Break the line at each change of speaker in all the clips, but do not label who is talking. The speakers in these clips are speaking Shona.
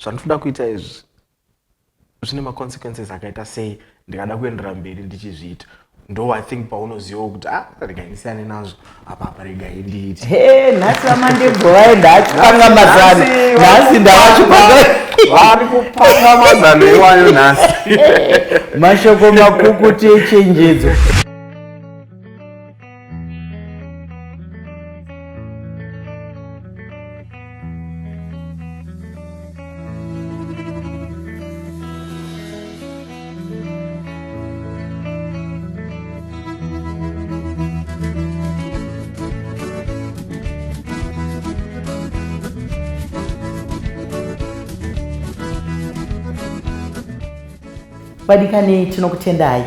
Zvandinoda kuita izvi zvine maconsequences akaita sei ndikada kuendera mberi ndichizviita. Ndo I think paunozivawo kuti ah, regai ndisiyane nazvo apa, apa regai ndiite.
He, nhasi vaMandebvu vaenda achipanga mazano. Nhasi ndavachipanga.
Vari kupanga mazano iwayo nhasi.
Mashoko makukutu echenjedzo. Vadikani, tinokutendai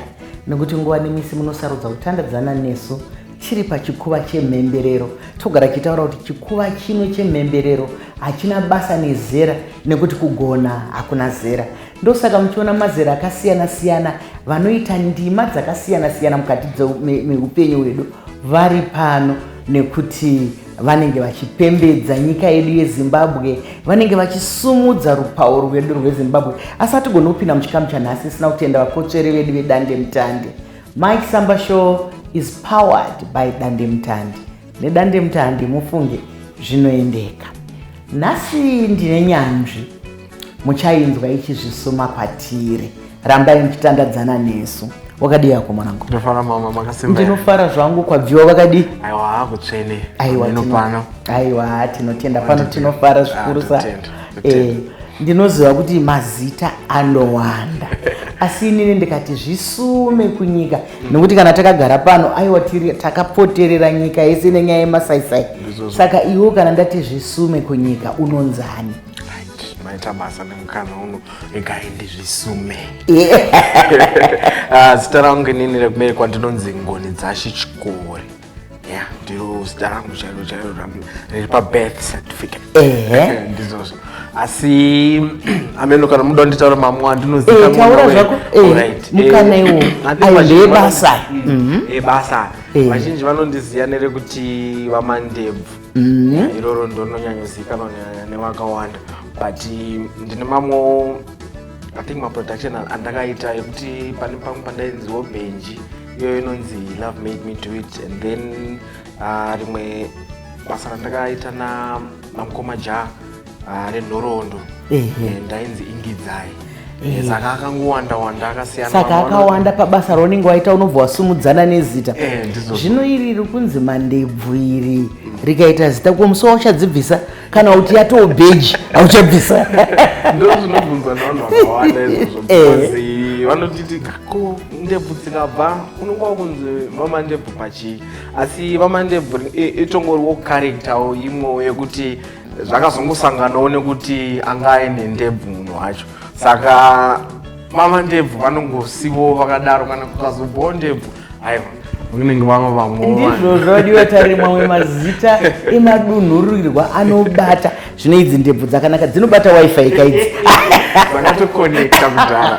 nekuti nguva nemisi munosarudza kutandadzana nesu tiri pachikuva chemhemberero. Togara tichitaura kuti chikuva chino chemhemberero hachina basa nezera, nekuti kugona hakuna zera. Ndosaka muchiona mazera akasiyana siyana vanoita ndima dzakasiyana siyana mukati meupenyu hwedu vari pano, nekuti vanenge vachipembedza nyika yedu yeZimbabwe, vanenge vachisumudza rupawo rwedu rweZimbabwe. Asi hatigoni kupinda muchikamu chanhasi isina kutenda vakotsveri vedu vedandemutande. Mike Samba Show is powered by Dandemutande. Nedandemutande mufunge zvinoendeka. Nhasi ndine nyanzvi, muchainzwa ichizvisuma kwatiri. Rambai muchitandadzana nesu. Wakadii hako mwanangu?
Ndinofara mama, makasimba.
Ndinofara zvangu. Kwabviwa kwakadii?
Aiwa, kutsvene.
Aiwa,
pano.
Aiwa, tinotenda pano, tinofara zvikurusa. Ndinoziva kuti mazita anowanda, asi inini ndikati zvisume kunyika, nekuti kana takagara pano, aiwa, tiri takapoterera nyika yese nenyaya yemasaisai. Saka iwo kana ndati zvisume kunyika, unonzani?
Maita basa nemukana uno. Regai ndizvisume. Zita rangu inini rekumberi kwandinonzi Ngoni Dzashe Chikore. Ya, ndiro zita rangu chairo chairo riri pabirth certificate. Ndizvozvo. Asi ameno kana muda nditaura mamwe andinoziva.
Taura zvako, mukana iwo ayo ndeyebasa.
Ebasa. Vazhinji vanondiziva nerekuti vaMandebvu. Iroro ndononyanyozikanwa nevakawanda, but ndine mamwe, I think maproduction andakaita ekuti pane pamwe pandainziwo Benji, iyoyo inonzi Love Made Me Do It. And then rimwe basa randakaita namukoma Ja renhoroondo, ndainzi Ingidzai. Saka akangowanda wanda, akasiyana.
Saka akawanda pabasa raunenge waita unobva wasumudzana nezita. Zvino iri riri kunzi Mandebvu iri rikaita zita, ko musi wauchadzibvisa, kana kuti yatoo bheji hauchabvisa?
Ndo zvinobvunzwa nevanhu vakawanda izvozvo, because vanotiti ko ndebvu dzikabva unonga wakunzi vaMandebvu pachii? Asi vaMandebvu itongoriwo characterwo imwewo yekuti zvakazongosanganawo nekuti anga aine ndebvu munhu wacho, saka vaMandebvu vanongosiwo vakadaro. Kana kukazobvawo ndebvu, aiwa, vanenge vamwe vamwe.
Ndizvozvo, vadiwa tari, mamwe mazita emadunhurirwa anobata. Zvino idzi ndebvu dzakanaka, dzinobata WiFi kaidzi.
Dzakatokonekta kudhara.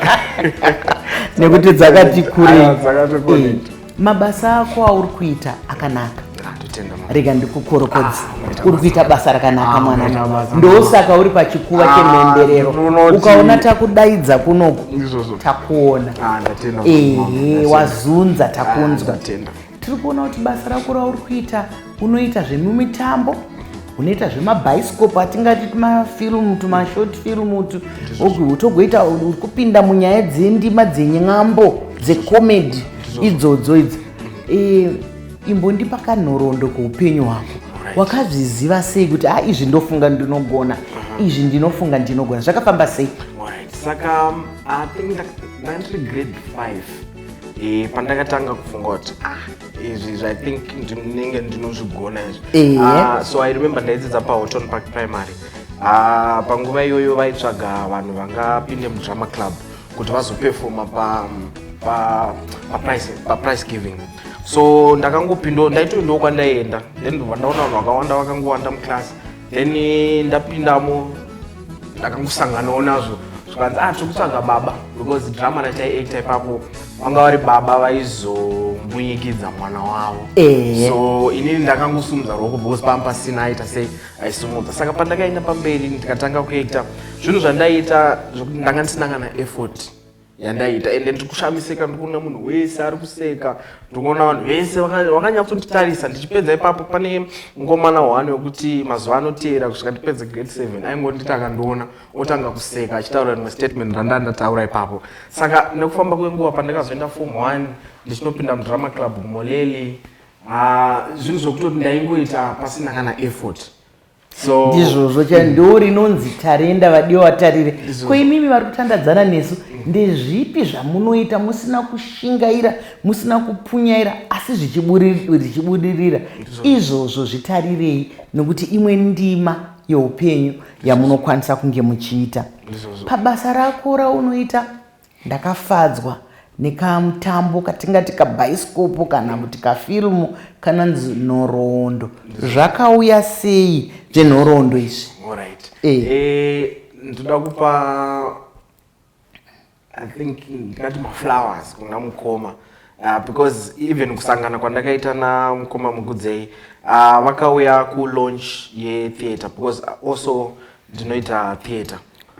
Nekuti dzakati kure.
Dzakatokonekta.
Mabasa ako auri kuita akanaka.
Totenda mama.
Rega ndikukorokodza.
Ah,
uri kuita basa rakanaka,
Ah,
mwana.
maita basa.
Ndosaka uri pachikuva chemhemberero. Ukaona takudaidza kunoku,
Ndizvozvo.
takuona.
Ah, ndatenda mama,
Ehe,
ndatenda.
wazunza, takunzwa.
Ah, ndatenda.
Tiri kuona kuti basa rako rauri kuita, unoita zvemumitambo, unoita zvemabhaisikopo, atingati tumafilimu, tumashort film utu, togoita uri kupinda munyaya dzendima dzenyambo dzecomedy idzodzo idzi. Imbondipa kanhoroondo keupenyu hwako. Wakazviziva sei kuti a izvi ndofunga ndinogona, izvi ndinofunga ndinogona? Zvakafamba sei?
Alright. Saka I think ndandiri grade 5 pandakatanga kufunga kuti ah, izvi I think ndinenge ndinozvigona izvi. So I remember ndaidzidza paHoughton Park Primary. Panguva iyoyo vaitsvaga vanhu vangapinde mudrama club kuti vazopefoma paprize giving. So ndakangopindawo, ndaitoendawo kwandaienda, then ndobva ndaona vanhu vakawanda vakangowanda muclass. Then ndapindamo, ndakangosanganawo nazvo, zvikanzi ah, tiri kutsvaga baba, because drama rataiacta ipapo Vanga vari baba vaizombunyikidza mwana wavo. So inini ndakangosumudza ruoko because pamba pasina aita sei aisimudza. Saka pandakaenda pamberi ndikatanga kuacta zvinhu zvandaiita zvekuti ndanga ndisina kana effort yandaiita, ende ndiri kushamisika, ndikuona munhu wese ari kuseka, ndikuona vanhu vese vakanyatsonditarisa. Ndichipedza ipapo, pane ngomana one wekuti mazuva anoteera kusvika ndipedze grade 7 aingonditi akandiona otanga kuseka achitaura rimwe statement randa ndataura ipapo. Saka nekufamba kwenguva, pandakazoenda form 1 ndichinopinda mudrama club Moleli, zvinhu zvokutoti ndaingoita pasina kana effort. So
Ndizvozvo cha, ndo rinonzi tarenda, vadiwa vatarire. Ko imimi vari kutandadzana nesu, ndezvipi zvamunoita musina kushingaira, musina kupunyaira, asi zvichibudirira? Izvozvo zvitarirei, nokuti imwe ndima yeupenyu yamunokwanisa kunge muchiita. Pabasa rako raunoita, ndakafadzwa nekamutambo katingati kabhaisikopo kana kuti kafirimu kananzi Nhoroondo. Zvakauya sei zvenhoroondo izvi?
Alright. Ndoda kupa, I think ndingati maflowers kuna mukoma, because even kusangana kwandakaita namukoma Mukudzei, vakauya kulaunch yetheatre, because also ndinoita theatre.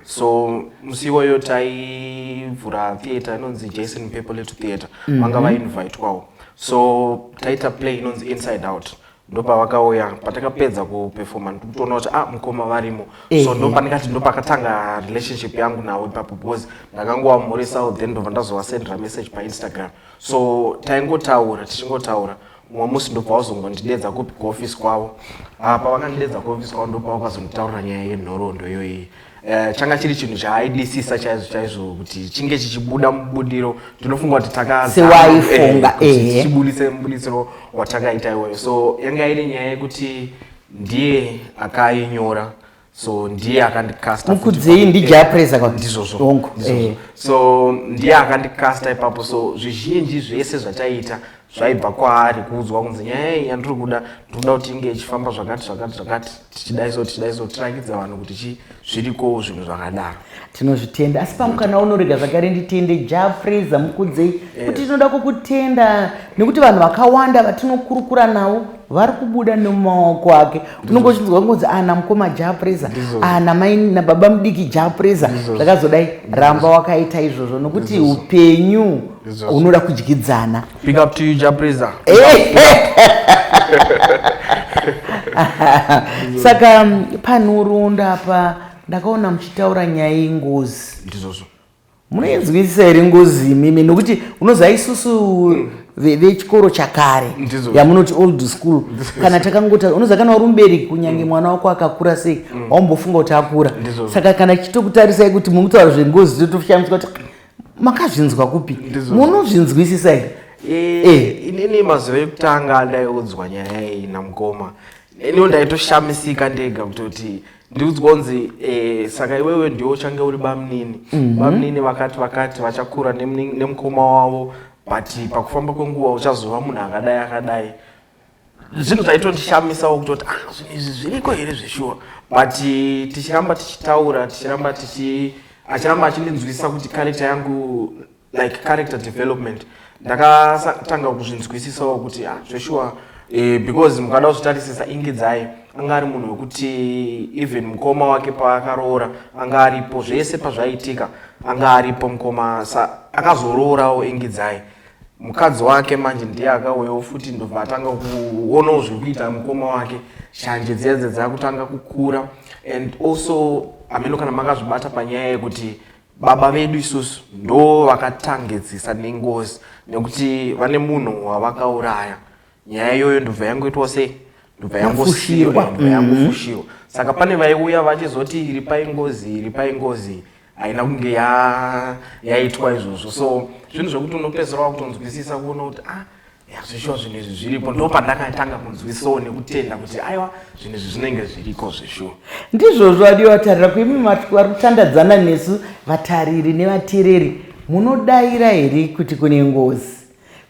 So musi iwoyo taivhura theatre inonzi Jason Pepoleto Theatre, vanga vainvitwawo. So taita play inonzi Inside Out, ndopavakauya. Patakapedza kupefoma, ndikutoona kuti, ah, mukoma varimo. So ndopandikati ndopakatanga relationship yangu navo ipapo, because ndakangowamhorisawo, then ndobva ndazovasendera message paInstagram. So taingotaura, tichingotaura. Mumwe musi ndobva wazongondidedza kupi? Kuofisi kwavo. Pavakandidedza kuofisi kwavo, ndopavakazonditaurira nyaya yenhoroondo iyoyi. Changa chiri chinhu chaaidisisa chaizvo chaizvo kuti chinge chichibuda mubudiro. Ndinofunga kuti
Sewaifunga,
tichibudise mubudisiro watakaita iwoyo. So yanga iri nyaya yekuti ndiye akainyora, so ndiye akandicasta.
Mukudzei ndiJah Prayzah ka?
Ndizvozvo.
Hongu.
Ndizvozvo. So ndiye akandicasta ipapo. So zvizhinji zvese zvataiita zvaibva kwaari, kuudzwa kunzi nyaya iyi yandiri kuda, ndinoda kuti inge ichifamba zvakati zvakati zvakati, tichidai so, tichidai so, tirakidze vanhu kuti chi zviriko zvinhu zvakadaro.
Tinozvitenda. Asi pamukana unorega zvakare nditende Jah Prayzah Mukudzei, kuti tinoda kukutenda nekuti vanhu vakawanda vatinokurukura navo vari kubuda nemumaoko ake. Unonge uchinzwa kunzi ana mukoma Jah Prayzah, ana mai nababa mudiki Jah Prayzah, zvakazodai. Ramba wakaita izvozvo nokuti upenyu hunoda kudyidzana.
Big up to you, Jah Prayzah.
Saka panhoroondo apa ndakaona muchitaura nyaya yengozi.
Ndizvozvo.
Munoinzwisisa here ngozi imimi? Nokuti unoziva isusu vechikoro chakare, yamunoti old school, kana takangota, unoziva kana uri mubereki, kunyange mwana wako akakura sei, waumbofunga kuti akura. Saka kana chitokutarisai kuti mukutaura zvengozi, totoshamiswa kuti makazvinzwa kupi. Munozvinzwisisa here?
Inini mazuva ekutanga andaiudzwa nyaya iyi namukoma, iniwo ndaitoshamisika ndega kutoti ndiudzwa kunzi saka iwewe ndiwe uchange uri bamunini. Bamunini vakati vakati vachakura nemukoma wavo, but pakufamba kwenguva uchazova munhu akadai akadai. Zvinhu zvaitondishamisawo kutoti, ah, zvinhu izvi zviriko here zveshuwa? But tichiramba tichitaura, tichiramba tichi achiramba achindinzwisisa kuti character yangu, like character development, ndakatanga kuzvinzwisisawo kuti, ah, zveshuwa, because mukada kuzvitarisisa, Ingidzai anga ari munhu wekuti even mukoma wake paakaroora anga aripo, zvese pazvaitika anga aripo mukoma. Sa akazoroorawo Ingidzai, mukadzi wake manje ndiye akauyawo futi, ndobva atanga kuonawo zviri kuita mukoma wake, shanje dziya dzakutanga kukura. And also hameno kana makazvibata panyaya yekuti baba vedu isusu ndo vakatangedzisa nengozi, nekuti vane munhu wavakauraya. Nyaya iyoyo ndobva yangoitwa sei? Ndobva yangosiyiwa, ndobva yangofushiwa. Saka pane vaiuya vachizoti iri paingozi, iri paingozi, haina kunge yaitwa izvozvo. So zvinhu zvekuti unopedzisira wakutonzwisisa kuona kuti, ah, ya, zveshuwa zvinhu izvi zviripo. Ndo pandakatanga kunzwisisawo nekutenda kuti aiwa, zvinhu izvi zvinenge zviriko zveshuwa.
Ndizvozvo, adiwa vatarira. Kuimi vari kutandadzana nesu, vatariri nevateereri, munodayira here kuti kune ngozi?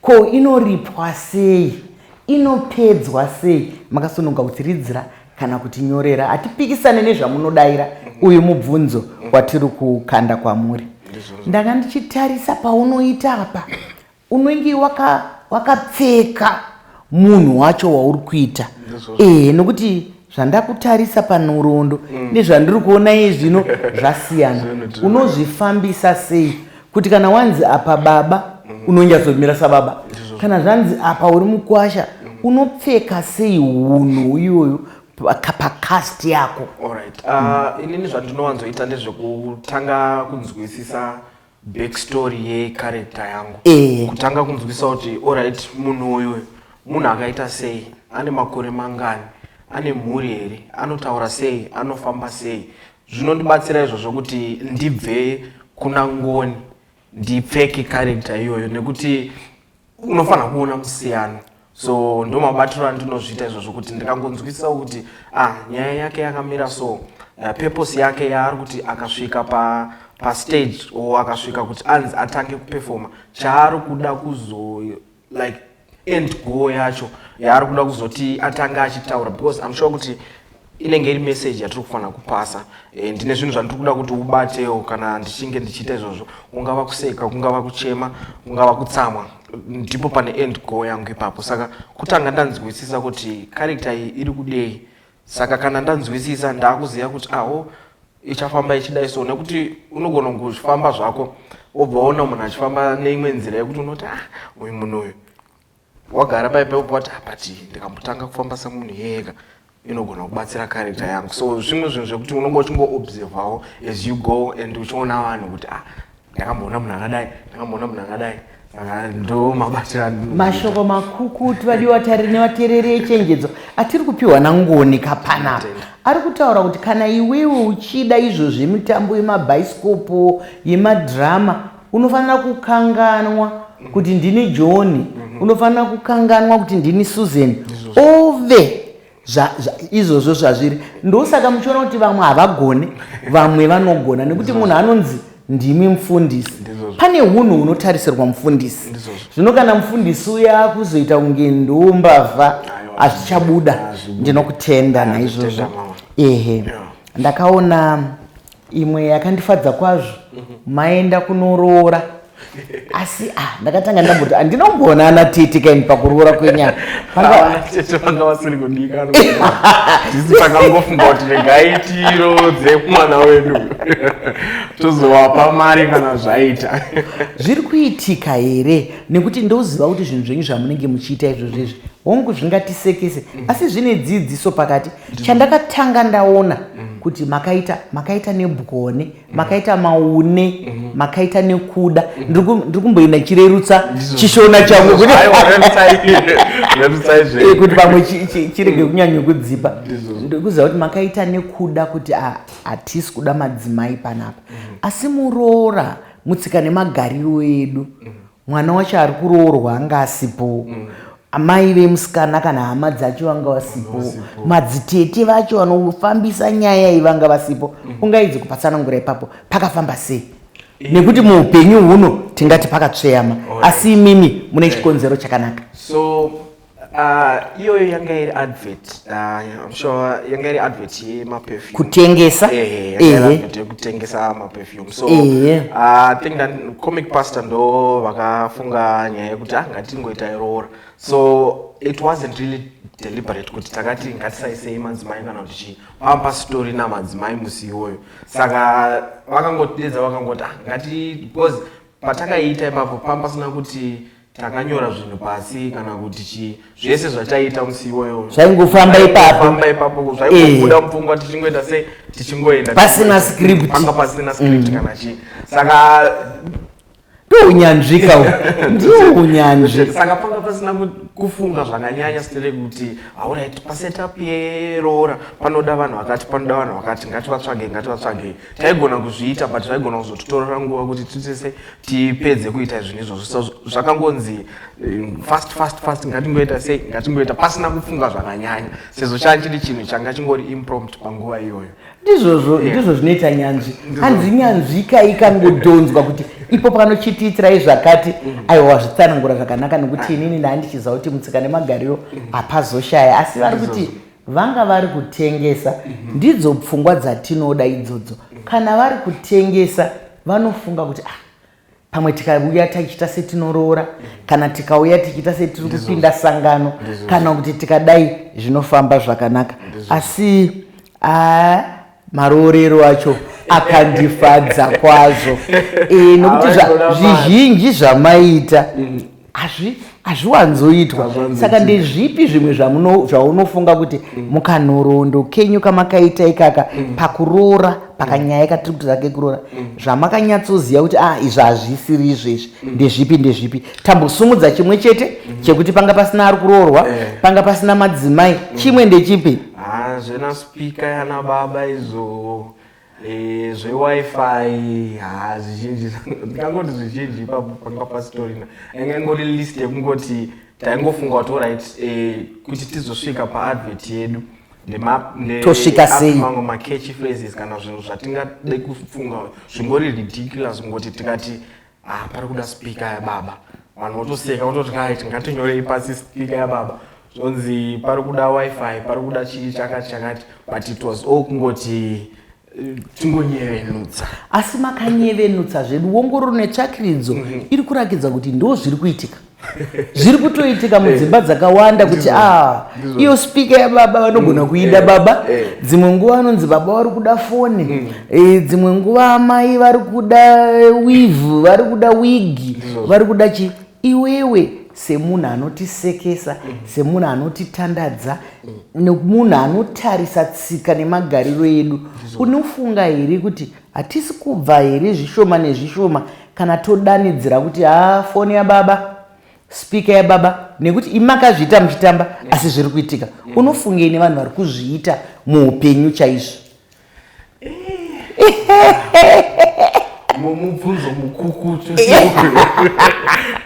Ko inoripwa sei? Inopedzwa sei? Makasununga kutiridzira kana kutinyorera. Hatipikisane nezvamunodayira. Uyu mubvunzo watiri kukanda kwamuri. Ndanga ndichitarisa paunoita apa. Unenge wakapfeka munhu wacho wauri kuita. Nokuti zvandakutarisa panhoroondo nezvandiri kuona iye zvino zvasiyana. Unozvifambisa sei kuti kana wanzi apa baba, unonyatsomira sababa? Kana zvanzi apa uri mukwasha, unopfeka sei unhu iyoyo pacast yako?
Alright, inini zvandinowanzoita ndezvekutanga kunzwisisa backstory yecharacter yangu. Kutanga kunzwisisa kuti, alright, munhu uyu munhu akaita sei, ane makore mangani, ane mhuri here, anotaura sei, anofamba sei. Zvinondibatsira izvozvo kuti ndibve kuna Ngoni ndipfeke character iyoyo, nekuti unofanira kuona musiyano. So ndo mabatiro andinozviita izvozvo, kuti ndikangonzwisisawo kuti, ah, nyaya yake yakamira so, purpose yake yaari kuti akasvika pastage or akasvika kuti anzi atange kuperforma, chaari kuda kuzo, like, end goal yacho yaari kuda kuzoti atange achitaura, because I'm sure kuti inenge iri message yatiri kufanira kupasa. Ndine zvinhu zvandiri kuda kuti ubatewo kana ndichinge ndichiita izvozvo, kungava kuseka, kungava kuchema, kungava kutsamwa, ndipo pane end goal yangu ipapo. Saka kutanga ndanzwisisa kuti character iyi iri kudei. Saka kana ndanzwisisa, ndaakuziva kuti aho ichafamba ichidai. So nekuti unogona kufamba zvako, wobva waona munhu achifamba neimwe nzira yekuti unoti, "Ah, uyu munhu uyu." Wagara paipa, wobva wati, "Ah, but ndikambotanga kufamba semunhu iyeyeka, inogona kubatsira character yangu." So zvimwe zvinhu zvekuti unonge uchingoobservawo as you go and uchiona vanhu kuti, "Ah, ndakamboona munhu akadai, ndakamboona munhu akadai." Saka ndo mabatiro andinoita.
Mashoko makukutu, vadiwa tariri nevateereri, echenjedzo atiri kupiwa naNgoni kapanapa.
Tenda.
Ari kutaura kuti kana iwewe uchida izvo zvemitambo yemabhaisikopo, yemadhirama, unofanira kukanganwa kuti ndini John, unofanira kukanganwa kuti ndini Susan, ove izvozvo zvazviri. Ndosaka muchiona kuti vamwe havagoni, vamwe vanogona, nekuti munhu anonzi ndimi mufundisi, pane unhu hunotarisirwa mufundisi. Zvino kana mufundisi uya akuzoita kunge ndombavha,
Aiwa.
hazvichabuda.
Hazvibudi.
Ndinokutenda naizvozvo.
Ndinotenda, mama.
Ehe, ndakaona imwe yakandifadza kwazvo, maenda kunoroora, asi, ah, ndakatanga ndamboti handina kumboona ana tete kaini pakuroora kwenyaya.
Ana tete vanga vasiri kudika, tisi takangofunga kuti regai tirodze mwana wedu, tozovapa mari kana zvaita.
Zviri kuitika here? Nekuti ndoziva kuti zvinhu zvenyu zvamunenge muchiita izvozvo izvi, hongu, zvingatisekese, asi zvine dzidziso pakati. Chandakatanga ndaona kuti makaita nebwone, makaita maune, makaita nekuda. Ndiri kumboenda chirerutsa chishona changu kuti
Aiwa, rerutsai zvenyu.
Kuti pamwe chirege kunyanya kudzipa. Ndikuziva kuti makaita nekuda kuti hatisi kuda madzimai panapa, asi muroora mutsika nemagariro edu, mwana wacho ari kuroorwa anga asipo, amai vemusikana kana hama dzacho vanga vasipo, madzitete vacho vanofambisa nyaya iyi vanga vasipo. Ungaidzi kupatsanangura ipapo pakafamba sei? Nekuti muupenyu huno tingati pakatsveyama, asi imimi mune chikonzero chakanaka.
So iyoyo yanga iri advert, I'm sure yanga iri advert yemaperfume.
Kutengesa.
Ehe, yanga iri advert yekutengesa maperfume. So I think that Comic Pastor ndo vakafunga nyaya yekuti, ah, ngatingoita iroora. So it wasn't really deliberate kuti takati ngatisaisei madzimai kana kuti chii. Pamba pasitori namadzimai musi iwoyo, saka vakangotidedza, vakangoti, "Ah, ngati," because patakaita ipapo pamba pasina kuti takanyora zvinhu pasi kana kuti chii. Zvese zvataita musi iwoyo
Zvaingofamba ipapo.
Famba ipapo, zvaingobuda mupfungwa, tichingoita sei, tichingoenda.
Pasina script.
Panga pasina script kana chii, saka
Ndounyanzvika uhu, ndiwo unyanzvi.
Saka panga pasina kufunga zvakanyanya sitere kuti, alright, pasetup yeroora panoda vanhu vakati, panoda vanhu vakati, ngativatsvagei, ngativatsvagei. Taigona kuzviita, but zvaigona kuzotitorera nguva kuti titese tipedze kuita zvinhu izvozvo. So zvakangonzi fast, fast, fast, ngatingoita sei, ngatingoita pasina kufunga zvakanyanya, sezvo changa chiri chinhu changa chingori impromptu panguva iyoyo.
Ndizvozvo, ndizvo zvinoita nyanzvi. Hanzi nyanzvika ikangodhonzwa kuti ipo panochitiitirai zvakati. Aiwa, wazvitsanangura zvakanaka, nekuti inini ndandichiziva kuti mutsika nemagariro hapazoshaya, asi vari kuti vanga vari kutengesa. Ndidzo pfungwa dzatinoda idzodzo. Kana vari kutengesa, vanofunga kuti, ah, Pamwe tikauya tichiita setinoroora, kana tikauya tichiita setiri kupinda sangano, kana kuti tikadai, zvinofamba zvakanaka. Asi a maroorero acho akandifadza kwazvo, nokuti zvizhinji zvamaita hazviwanzoitwa. Saka ndezvipi zvimwe zvaunofunga kuti mukanhoroondo kenyu kamakaita ikaka pakuroora, pakanyaya katiri kuti zake kuroora, zvamakanyatsoziva kuti a izvi hazvisiri izvezvi, ndezvipi? Ndezvipi? Tambosumudza chimwe chete chekuti panga pasina ari kuroorwa, panga pasina madzimai. Chimwe ndechipi?
Ha, zvena speaker yana baba izvo, zveWiFi, ha, zvizhinji, ndingangoti zvizhinji ipapo panga pasitorina. Inga ingori list yekungoti taingofunga kuti alright, kuti tizosvika paadvert yedu.
Tosvika sei?
Mamwe macatchy phrases kana zvinhu zvatingade kufunga zvingori ridiculous, kungoti tikati, ah, pari kuda speaker yababa, vanhu votoseka, vototi right, ngatinyorei pasi speaker yababa. Zvonzi pari kuda WiFi, pari kuda chii chakati chakati, but it was all kungoti tingonyevenutsa.
Asi makanyevenutsa zvedu. Ongororo netsvakiridzo iri kurakidza kuti ndo zviri kuitika, zviri kutoitika mudzimba dzakawanda, kuti a iyo speaker yababa vanogona kuida baba. Dzimwe nguva vanonzi baba vari kuda foni, dzimwe nguva amai vari kuda weave, vari kuda wigi, vari kuda chi. Iwewe semunhu anotisekesa, semunhu anotitandadza, nemunhu anotarisa tsika nemagariro edu, unofunga here kuti hatisi kubva here zvishoma nezvishoma kana todanidzira kuti ha, foni yababa, speaker yababa? Nekuti imi makazviita muchitamba, asi zviri kuitika. Unofungei nevanhu vari kuzviita muupenyu chaizvo?
Mubvunzo mukukutu,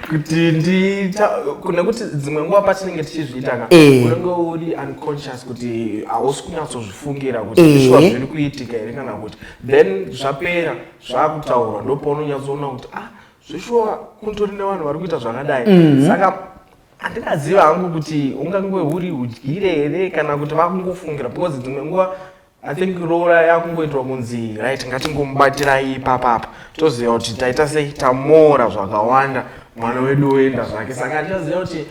kuti ndiita nekuti dzimwe nguva patinenge tichizviita ka, unenge uri unconscious, kuti hausi kunyatsozvifungira kuti shuwa zviri kuitika here kana kuti. Then zvapera, zvakutaurwa, ndopaunonyatsoona kuti ah, zveshuwa kuntori nevanhu vari kuita zvakadai. Saka handingaziva hangu kuti ungange huri udyire here kana kuti vakungofungira, because dzimwe nguva I think roora yakungoitwa kunzi right, ngatingomubatirai ipapapa, toziva kuti taita sei, tamoora zvakawanda, mwana wedu oenda zvake. Saka handichaziva kuti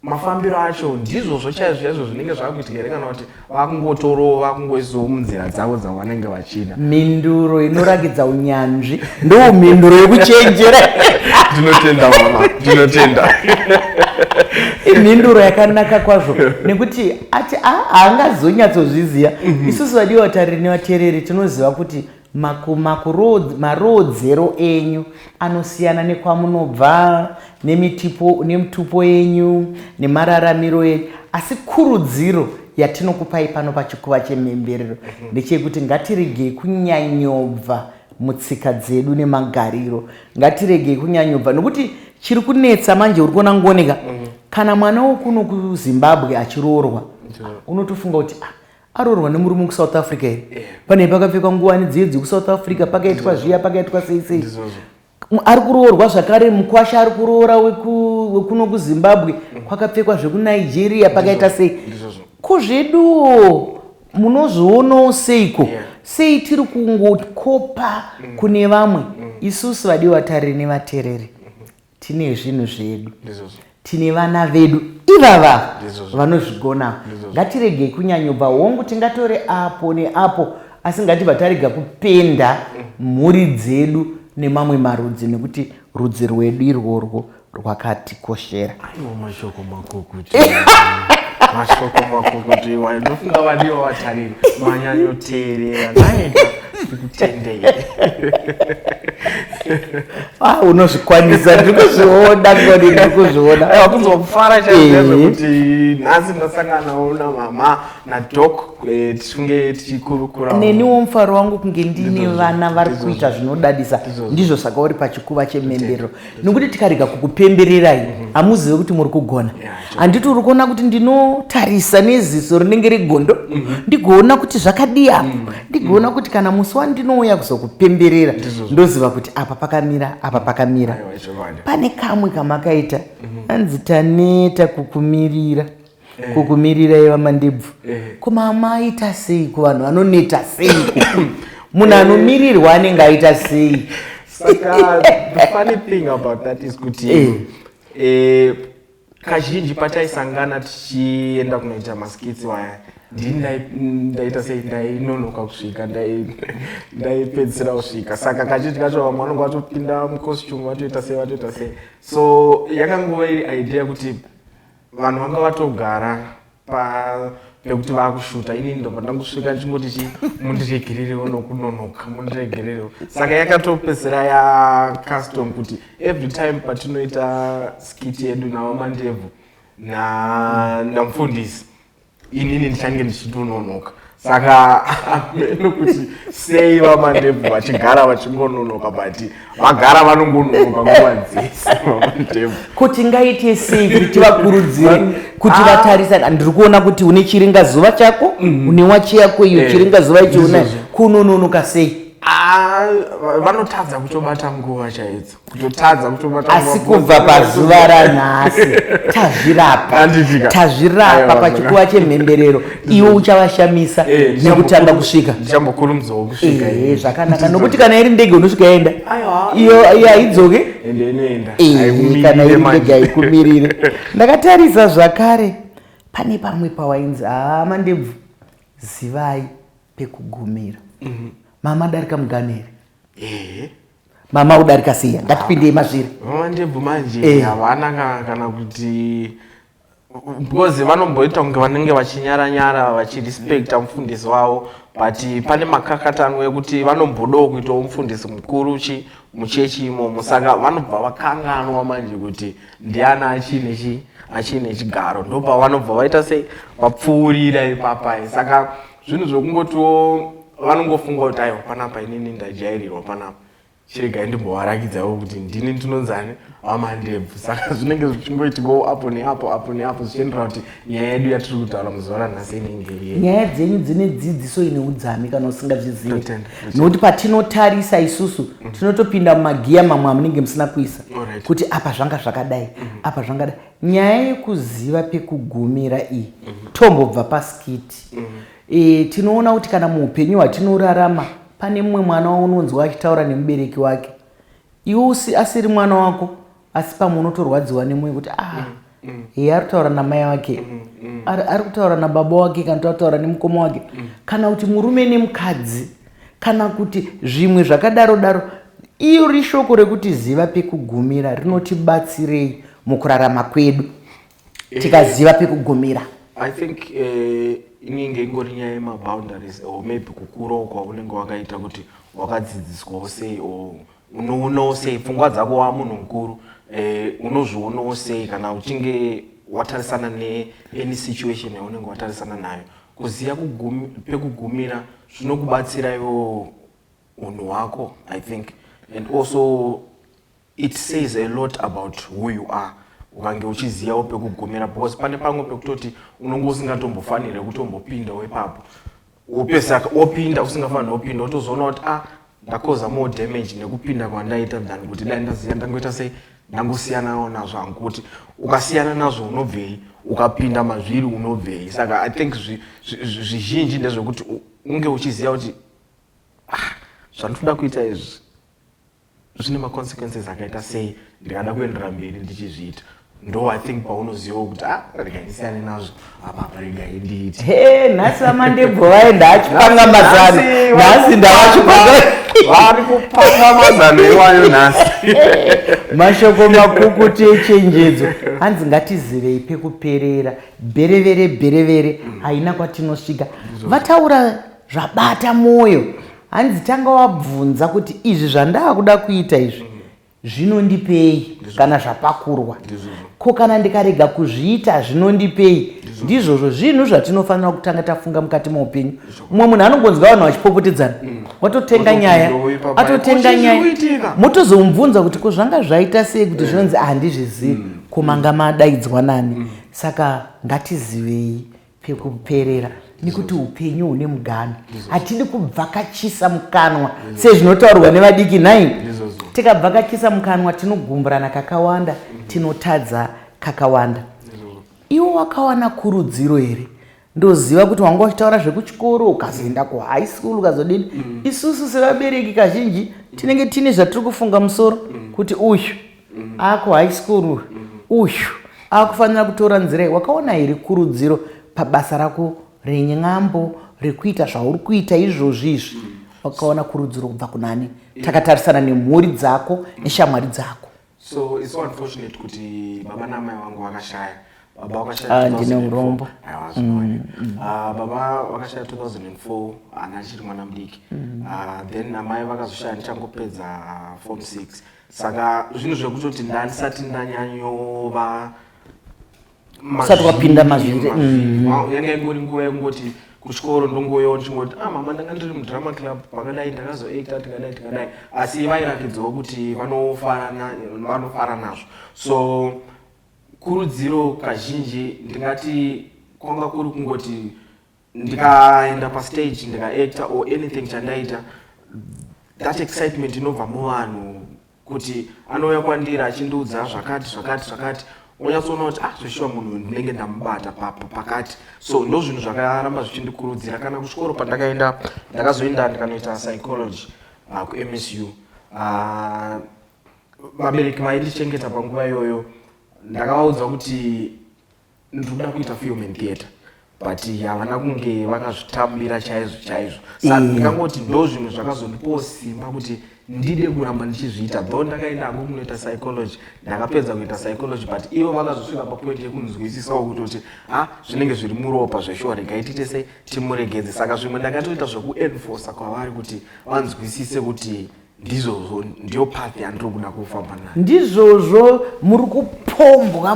mafambiro acho ndizvozvo chaizvo chaizvo zvinenge zvakuitika here, kana kuti vakungotorowo, vakungoisawo munzira dzavo dzavanenge vachida.
Mhinduro inorakidza unyanzvi, ndo mhinduro yekuchenjera.
Ndinotenda mama, ndinotenda.
Imhinduro yakanaka kwazvo, nekuti ati haangazonyatsozviziva. Isusu vadiwa vatariri nevateereri tinoziva kuti maroodzero enyu anosiyana nekwamunobva, nemitupo yenyu nemararamiro enyu, asi kurudziro yatinokupai pano pachikuva chemhemberero ndecheyekuti ngatiregei kunyanyobva mutsika dzedu nemagariro. Ngatiregei kunyanyobva, nokuti chiri kunetsa manje, uri kuona ngoneka, kana mwana wokuno kuZimbabwe achiroorwa, unotofunga kuti ah, aroorwa nemurume kuSouth Africa here? Pane pakapfekwa nguwani dziye dzekuSouth Africa, pakaitwa zviya, pakaitwa sei sei. Ari kuroorwa zvakare, mukwasha ari kuroora wekuno kuZimbabwe, kwakapfekwa zvekuNigeria, pakaita sei. Ko zveduwo munozvionawo seiko? Sei tiri kungokopa kune vamwe? Isusu vadiwa vatariri nevateereri tine zvinhu zvedu, tine vana vedu ivava vanozvigona. Ngatiregei kunyanyobva. Hongu, tingatore apo neapo, asi ngatibva tarega kupenda mhuri dzedu nemamwe marudzi, nekuti rudzi rwedu irworwo rwakatikoshera.
Aiwa, mashoko makukutu, mashoko makukutu iwayo. Ndofunga vadiwa vatariri manyanyoteerera naita tikutendei.
Ah, unozvikwanisa, ndiri kuzviona ngoni, ndiri kuzviona.
Aiwa, kunzwa kufara chaizvo kuti nhasi ndasanganawo namama naDoc, tichinge tichikurukura.
Neniwo mufaro wangu kunge ndine vana vari kuita zvinodadisa. Ndizvo saka uri pachikuva chemhemberero, nekuti tikarega kukupembererai, hamuzive kuti muri kugona. Handiti uri kuona kuti ndinotarisa neziso rinenge regondo, ndigoona kuti zvakadii apo, ndigoona kuti kana musi wandinouya kuzokupemberera, ndoziva kuti apa pakamira, apa pakamira. Pane kamwe kamakaita, anzi taneta kukumirira, kukumirira yevaMandebvu. Ko mama aita sei? Kuvanhu vanoneta seiko? Munhu anomirirwa anenge aita sei?
Saka the funny thing about that is kuti kazhinji pataisangana tichienda kunoita maskits waya, ndini ndaita sei, ndainonoka kusvika, ndaipedzisira kusvika. Saka kazhinji kacho vamwe vanonge vatopinda mucostume, vatoita sei, vatoita sei. So yakangova iri idea kuti vanhu vanga vatogara pa pekuti vakushuta, inini ndobva ndangosvika ndichingoti, chi mundiregererewo nokunonoka, mundiregererewo. Saka yakatopedzisira yacustom kuti every time patinoita skit yedu navaMandebvu namufundisi, inini ndichange ndichitononoka. Saka ameno kuti sei vaMandebvu vachigara vachingononoka, but vagara vanongononoka nguva dzese vaMandebvu.
Kuti ngaite sei kuti tivakurudzire kuti vatarisane? Ndiri kuona kuti une chiringazuva chako, une wachi yako iyo. Chiringazuva icho una kunononoka sei?
Ah, vanotadza kutobata nguva chaidzo, kutotadza kutobata
Asi
nguva.
kubva pazuva ranhasi tazvirapa.
Handifika.
Tazvirapa.
Aiwa,
Pachikuva chemhemberero iwe uchavashamisa nekutanga kusvika.
Ndichambokurumidzawo kusvika.
Zvakanaka, nokuti kana iri ndege unosvika yaenda.
Aiwa.
Iyo iyo haidzoke.
Ende inoenda.
Kana iri
Haikumirire manje.
ndege haikumirire. Ndakatarisa zvakare, pane pamwe pawainzi, haa, Mandebvu, zivai pekugumira. Mama darika muganhu here? Mama udarika siya, ngatipindei mazviri.
VaMandebvu manje havana kana kuti, because vanomboita kunge vanenge vachinyara-nyara, vachirespekta mufundisi wavo, but pane makakatanwa ekuti vanombodawo kuitawo mufundisi mukuru chi muchechi imomo. Saka vanobva vakanganwa manje kuti ndiani achine chigaro, ndopa vanobva vaita sei, vapfuurira ipapai. Saka zvinhu zvokungotiwo vanongofunga kuti, aiwa, panapa inini ndajairirwa panapa, chiregai ndimbovarakidzawo kuti ndini ndinonzani, vaMandebvu. Saka zvinenge zvichingoitikawo apo neapo, apo neapo, zvichiendera kuti nyaya yedu yatiri kutaura muzuva ranhasi inenge iri yei.
Nyaya dzenyu dzine dzidziso ine udzami kana usingazvizivi.
Totenda, totenda.
Nokuti patinotarisa isusu tinotopinda mumagiya mamwe amunenge musina kuisa kuti apa zvanga zvakadai, apa zvangadai. Nyaya yekuziva pekugumira iyi, tombobva paskit. Tinoona kuti kana muupenyu hwatinorarama pane mumwe mwana waunonzwa achitaura nemubereki wake, iwe asiri mwana wako, asi pamwe unotorwadziwa nemwoyo kuti, ah, iye ari kutaura namai wake, ari kutaura nababa wake, kana kuti ari kutaura nemukoma wake, kana kuti murume nemukadzi, kana kuti zvimwe zvakadaro daro. Iyo rishoko rekuti ziva pekugumira rinotibatsirei mukurarama kwedu, tikaziva pekugumira?
I think inenge ingori nyaya yemaboundaries or maybe kukurawo kwaunenge wakaita, kuti wakadzidziswawo sei or unoonawo sei pfungwa dzako wamunhu mukuru. Unozvionawo sei kana uchinge watarisana neany situation yaunenge watarisana nayo? Kuziva pekugumira zvinokubatsira iwo unhu hwako, I think, and also it says a lot about who you are ukange uchizivawo pekugumira, because pane pamwe pekutoti unonge usingatombofaniri kutombopindawo ipapo, wopesaka wopinda usingafaniri kupinda, wotozoona kuti, ah, ndakoza more damage nekupinda kwandaita than kuti dai ndaziva ndangoita sei, ndangosiyanawo nazvo hangu. Kuti ukasiyana nazvo unobvei? Ukapinda mazviri unobvei? Saka I think zvizhinji ndezvekuti unge uchiziva kuti, ah, zvandinoda kuita izvi zvine maconsequences akaita sei ndikada kuendera mberi ndichizviita. Ndo I think paunozivawo kuti, ah, regai ndisiyane nazvo apa, regai ndiite.
He, nhasi vaMandebvu vaenda achipanga mazano. Nhasi ndavachipanga.
Vari kupanga mazano iwayo nhasi.
Mashoko makukutu echenjedzo. Hanzi ngatizivei pekuperera. Bherevere bherevere haina kwatinosvika. Vataura zvabata mwoyo. Hanzi tanga wabvunza kuti izvi zvandava kuda kuita izvi zvinondipei kana zvapakurwa? Ko kana ndikarega kuzviita zvinondipei? Ndizvozvo zvinhu zvatinofanira kutanga tafunga mukati meupenyu. Mumwe munhu anongonzwa vanhu vachipopotedzana, watotenga nyaya, atotenga nyaya, motozomubvunza kuti ko zvanga zvaita sei kuti zvinonzi, handizvizivi, ko manga madaidzwa nani? Saka ngatizivei pekuperera, nekuti upenyu hune muganho. Hatidi kubvakachisa mukanwa sezvinotaurwa nevadiki nhai. Tikabvakachisa mukanwa tinogumburana kakawanda, tinotadza kakawanda. Iwo wakawana kurudziro here? Ndoziva kuti wanga uchitaura zvekuchikoro, ukazoenda kuhigh school, ukazodini. Isusu sevabereki kazhinji tinenge tine zvatiri kufunga musoro kuti uyu akuhigh school uyu, uyu akufanira kutora nzira iyi. Wakaona here kurudziro pabasa rako renyambo, rekuita zvauri kuita izvozvi izvi? Wakaona kurudziro kubva kunani, takatarisana nemhuri dzako neshamwari dzako?
So it's so unfortunate kuti baba namai vangu vakashaya. Baba vakashaya
Ah, ndine
2004.
urombo.
Aiwa, zvinowanikwa. Ah, baba vakashaya 2004, ana achiri mwana mudiki. Ah, then amai vakazoshaya ndichangopedza form 6. Saka zvinhu zvekutoti ndandisati ndanyanyova
Usati wapinda mazviri.
Yanga ingori nguva yekungoti kuchikoro ndongoyo ndichingoti, "Ah, mama, ndanga ndiri mudrama club pakadai, ndakazoacta, tikadai tikadai." Asi vairakidzawo kuti vanofara nazvo. So kurudziro kazhinji ndingati kwanga kuri kungoti ndikaenda pastage, ndikaacta or anything chandaita, that excitement inobva muvanhu kuti anouya kwandiri achindiudza zvakati zvakati zvakati, onyatsoona kuti, "Ah, zveshuwa munhu ndinenge ndamubata pakati." So ndo zvinhu zvakaramba zvichindikurudzira. Kana kuchikoro pandakaenda, ndakazoenda ndikanoita psychology kuMSU. Vabereki vaindichengeta panguva iyoyo, ndakavaudza kuti ndinoda kuita film and theatre, but havana kunge vakazvitambira chaizvo chaizvo. Saka ndingangoti ndo zvinhu zvakazondipawo simba kuti ndide kuramba ndichizviita. Though ndakaenda hangu kunoita psychology, ndakapedza kuita psychology, but ivo vakazosvika papoint yekunzwisisawo kutoti, "Ha, zvinenge zviri muropa zveshuwa, regai tiite sei, timuregedze." Saka zvimwe ndakatoita zvekuenforca kwavari kuti vanzwisise kuti ndizvozvo, ndiyo path yandiri kuda kufamba nayo.
Ndizvozvo, muri kupombwa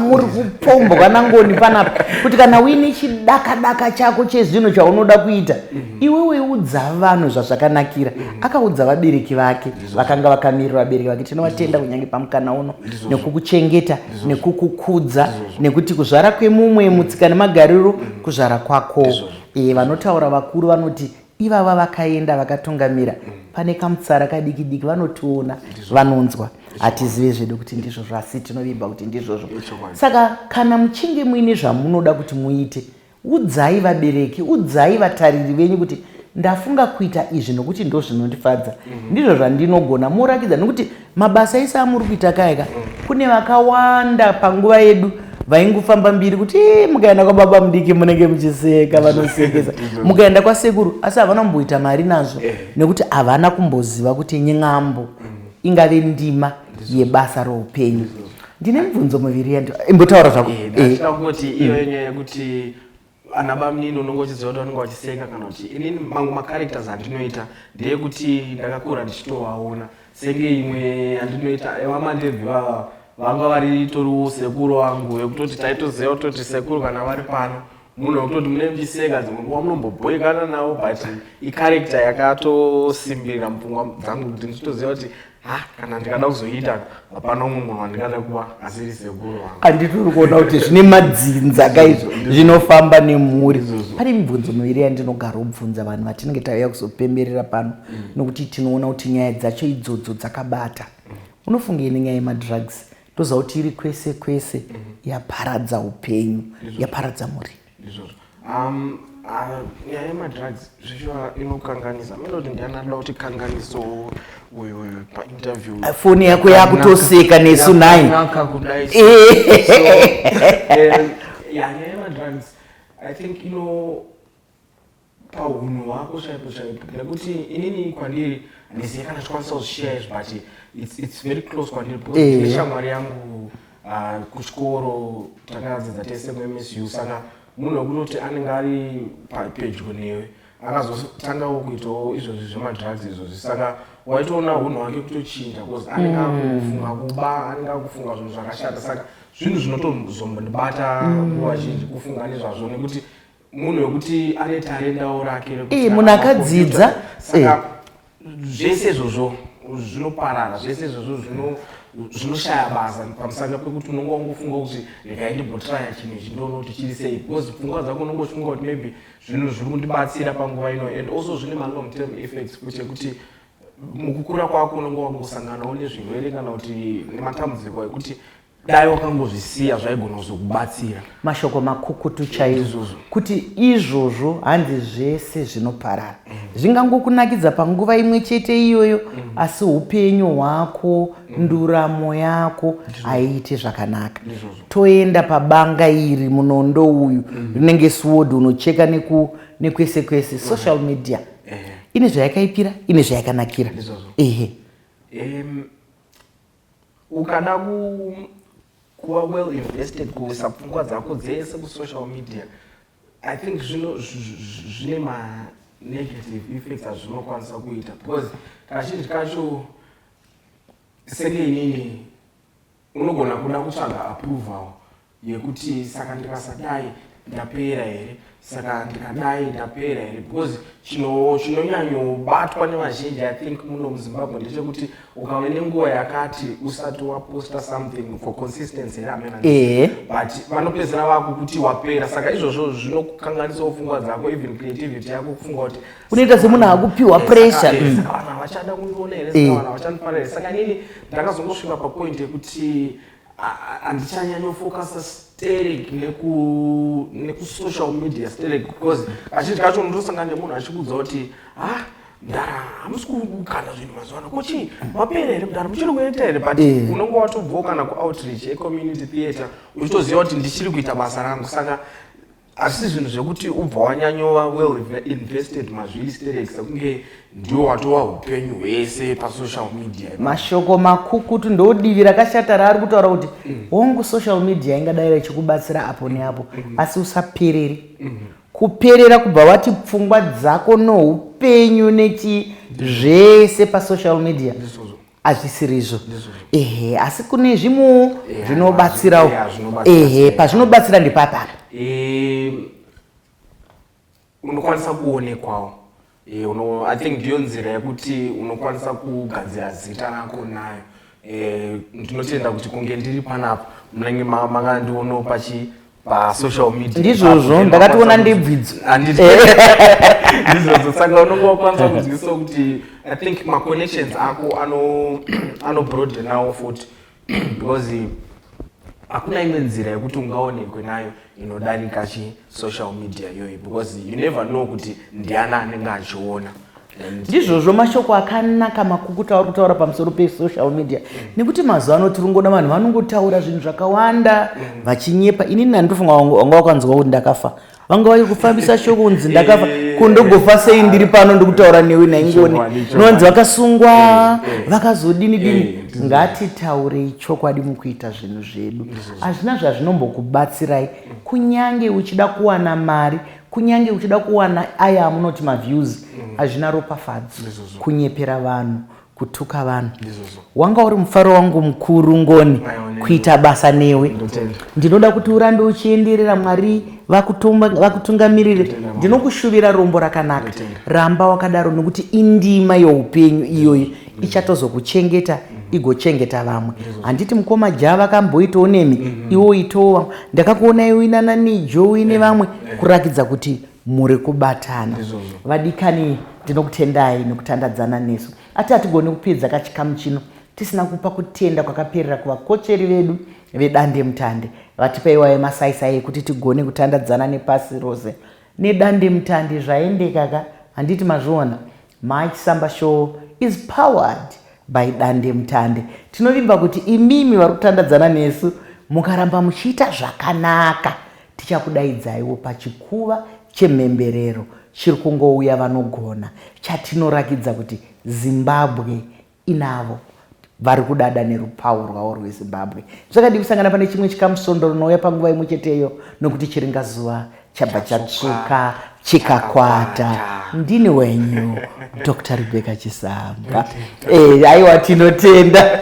nangoni panapa kuti kana uine chidakadaka chako chezvinhu chaunoda kuita, iwewe udza vanhu zvazvakanakira. Akaudza vabereki vake, vakanga vakamirira vabereki vake. Tinovatenda kunyange pamukana uno nekukuchengeta, nekukukudza, nekuti kuzvara kwemumwe mutsika nemagariro kuzvara kwako. Vanotaura vakuru vanoti ivava vakaenda vakatungamira, pane kamutsara kadiki diki vanotiona, vanonzwa. Hatizive zvedu kuti ndizvozvo, asi tinovimba kuti ndizvozvo.
Ichokwadi.
Saka kana muchinge muine zvamunoda kuti muite, udzai vabereki, udzai vatariri venyu kuti ndafunga kuita izvi nokuti ndo zvinondifadza, ndizvo zvandinogona. Morakidza nokuti mabasa ese amuri kuita kayaka, kune vakawanda panguva yedu vaingofamba mbiri kuti, "Eh, mukaenda kwababa mudiki munenge muchiseka, vanosekesa, mukaenda kwasekuru," asi havana kumboita mari nazvo nekuti havana kumboziva kuti nyambo ingave ndima yebasa roupenyu. Ndine mibvunzo miviri yandi imbotaura zvako.
Ndachida kungoti iyo nyaya yekuti ana bamunini unonge uchiziva kuti vanenge vachiseka, kana kuti inini mamwe macharacters andinoita ndeyekuti ndakakura ndichitovaona, senge imwe yandinoita vamandebvi vava vanga vari toriwo sekuru vangu, vekutoti taitoziva kutoti sekuru kana vari pano munhu wekutoti mune muchiseka, dzimwe nguva munombobhoikana navo, but icharacter yakatosimbirira mupfungwa dzangu kuti ndichitoziva kuti, ha, kana ndikada kuzoita, hapana umwe munhu wandingada kuva asiri sekuru vangu.
Handitori kuona kuti zvine madzinza kaizvo, zvinofamba nemhuri. Pane mibvunzo miviri yandinogara kubvunza vanhu vatinenge tauya kuzopemberera pano, nokuti tinoona kuti nyaya dzacho idzodzo dzakabata. Unofungei nenyaya yemadrugs? Toziva kuti iri kwese kwese, yaparadza upenyu, yaparadza mhuri.
Ndizvozvo. Nyaya yemadrugs zveshuwa inokanganisa. Mene kuti ndiani anoda kuti kanganiso uyu uyu painterview?
Foni yako yakutoseka nesu nai.
Yakanaka kudai. So, ya, nyaya yemadrugs, I think ino paunhu hwako chaipo chaipo, nekuti inini kwandiri handizivi kana chikwanisa kuzvishiya izvi, but it's very close kwandiri because ndine shamwari yangu kuchikoro, takadzidza tese kuMSU. Saka munhu wekutoti anenge ari pedyo newe akazotangawo kuitawo izvozvi zvemadrugs izvozvi. Saka waitoona unhu hwake kutochinja because anenge akufunga kuba, anenge akufunga zvinhu zvakashata. Saka zvinhu zvinotozombondibata nguva zhinji kufunga nezvazvo, nekuti munhu wekuti ane tarendawo rake rekuti
Munhu akadzidza.
Saka zvese izvozvo zvinoparara, zvese izvozvo zvinoshaya basa pamusana pekuti unonge wangofunga kuti regai ndimbotraya chinhu ichi, ndoona kuti chiri sei, because pfungwa dzako unonge uchifunga kuti maybe zvinhu zviri kundibatsira panguva ino. And also zvine malong term effects futi ekuti mukukura kwako unonge wangosanganawo nezvirwere kana kuti nematambudziko ekuti Dai wakangozvisiya, zvaigona kuzokubatsira.
Mashoko makukutu chaizvo.
Ndizvozvo.
Kuti izvozvo hanzi zvese zvinoparara, zvingangokunakidza panguva imwe chete iyoyo, asi upenyu hwako, nduramo yako haiiti zvakanaka.
Ndizvozvo.
Toenda pabanga iri, munondo uyu rinenge sword, unocheka nekwese kwese. Social media ine zvayakaipira, ine zvayakanakira.
Ndizvozvo.
Ehe.
Ukada kuva well invested, kuisa pfungwa dzako dzese kusocial media, I think zvine manegative effects azvinokwanisa kuita, because kazhinji kacho, senge inini, unogona kuda kutsvaga approval yekuti saka ndikasadai ndapera here, saka ndikadai ndapera here, because chinonyanyobatwa nevazhinji, I think, muno muZimbabwe ndechekuti ukave nenguva yakati usati waposta something for consistency here, amena, but vanopedzera vakukuti wapera. Saka izvozvo zvinokukanganisawo pfungwa dzako, even creativity yako, kufunga kuti
Unoita semunhu akupiwa pressure.
Saka vanhu havachada kundiona here? Saka vanhu havachandifarira here? Saka inini ndakazongosvika papoint yekuti handichanyanyofokasa sterek nekusocial media sterek, because kazhinji kacho unotosangana nemunhu achikuudza kuti, "Ha, mudara, hamusi kukanda zvinhu mazuva ano, kochii? Mapera here mudara? Muchiri kuita here?" But unonge watobvawo kana kuoutreach yecommunity theatre, uchitoziva kuti ndichiri kuita basa rangu. Saka hazvisi zvinhu zvekuti ubva wanyanyova well invested mazviri sterek, sekunge ndiwo watova upenyu hwese pasocial media.
Mashoko makukutu. Ndodivi rakashata raari kutaura kuti hongu, social media ingadai ichikubatsira apo neapo, asi usapereri kuperera kubva wati pfungwa dzako noupenyu nechi zvese pasocial media.
Ndizvozvo.
Hazvisirizvo.
Ndizvozvo.
Ehe, asi kune zvimwewo zvinobatsirawo.
Yeah, zvinobatsira.
Ehe, pazvinobatsira ndepapapa?
Unokwanisa kuonekwawo. I think ndiyo nzira yekuti unokwanisa kugadzira zita rako nayo. Ndinotenda kuti kunge ndiri panapa, munenge makandionawo pasocial media.
Ndizvozvo.
Ipapo,
Ndakatoona
unokwanisa
ndebvidzo.
Handiti? Ndizvozvo. Saka unonge wakwanisa kunzwisa kuti, I think, maconnections ako anobroadenawo futi, because hakuna imwe nzira yekuti ungaonekwe nayo inodarika chi social media iyoyo, because you never know kuti ndiani anenge achiona.
Ndizvozvo, mashoko akanaka makukuta auri kutaura pamusoro pesocial media, nekuti mazuva ano tiri ngoona vanhu vanongotaura zvinhu zvakawanda vachinyepa. Inini handifunga wanga wakanzwa kuti ndakafa. Vanga vari kufambisa shoko kunzi ndakafa. Kundogofa sei ndiri pano ndikutaura newe naingoni?
Chokwadi.
Nonzi vakasungwa, vakazodini dini.
Ndizvo.
Ngatitaurei chokwadi mukuita zvinhu zvedu. Hazvina zvazvinombokubatsirai, kunyange uchida kuwana mari, kunyange uchida kuwana aya amunoti maviews, hazvina ropafadzo
Ndizvozvo.
kunyepera vanhu, kutuka vanhu.
Ndizvozvo.
Wanga uri mufaro wangu mukuru, Ngoni,
Aiwa, neni.
kuita basa newe.
Ndotenda.
Ndinoda kuti urambe uchienderera, Mwari vakutungamirire.
Ndotenda, mama.
Ndinokushuvira rombo rakanaka.
Ndotenda.
Ramba wakadaro, nokuti indima youpenyu iyoyo ichatozokuchengeta, igochengeta vamwe. Handiti mukoma Ja vakamboitawo nemi? Iwo itowo vamwe. Ndakakuona iwe nananijo uine vamwe, kurakidza kuti muri kubatana.
Ndizvozvo.
Vadikani, ndinokutendai nekutandadzana nesu. Ati hatigoni kupedza kachikamu chino tisina kupa kutenda kwakaperera kuvakotsveri vedu vedande mutande, vatipa iwayo masaisai ekuti tigone kutandadzana nepasi rose nedande mutande. Zvaendeka ka, handiti mazviona? Mike Samba Show is powered by Dande Mutande. Tinovimba kuti imimi vari kutandadzana nesu, mukaramba muchiita zvakanaka, tichakudaidzaiwo pachikuva chemhemberero chiri kungouya vanogona, chatinorakidza kuti Zimbabwe inavo vari kudada nerupawo rwavo rweZimbabwe. Zvakadii kusangana pane chimwe chikamu svondo rinouya panguva imwe cheteyo, nokuti chiringazuva chabva chatsvuka chikakwata. Ndini wenyu Dr Rebecca Chisamba. Aiwa, tinotenda.